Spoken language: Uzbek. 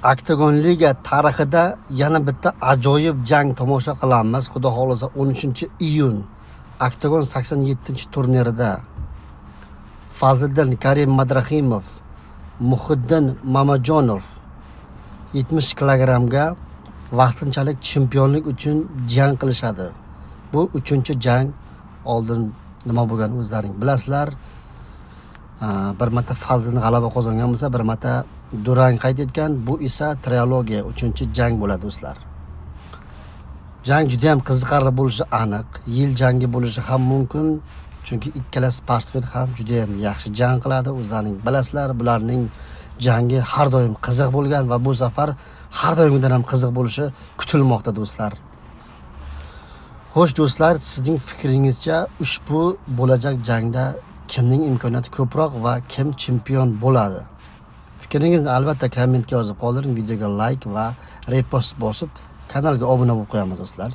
Oktagon Liga tarixida yana bitta ajoyib jang tomosha qilamiz. Xudo xohlasa, 13-iyun Oktagon 87-turnirida Fazliddin Karim Madrahimov, Muhiddin Mamajonov 70 kilogrammga vaqtinchalik chempionlik uchun jang qilishadi. Bu 3-jang. Oldin nima bo'lgan, o'zlaring bilasizlar. Bir marta Fazliddin g'alaba qozongan bo'lsa, bir marta durang qayd etgan. Bu esa trilogiya, 3-jang bo'ladi, do'stlar. Jang juda ham qiziqarli bo'lishi aniq. Yil jangi bo'lishi ham mumkin, chunki ikkala sportsmen ham juda ham yaxshi jang qiladi. O'zlaring bilasizlar, bularning jangi har doim qiziq bo'lgan va bu safar har doimgidan ham qiziq bo'lishi kutilmoqda, do'stlar. Xo'sh, do'stlar, sizning fikringizcha, ushbu bo'lajak jangda kimning imkoniyati ko'proq va kim chempion bo'ladi? Fikringizni albatta kommentga yozib qoldiring, videoga layk va repost bosib, kanalga obuna bo'lib qo'yamiz, do'stlar.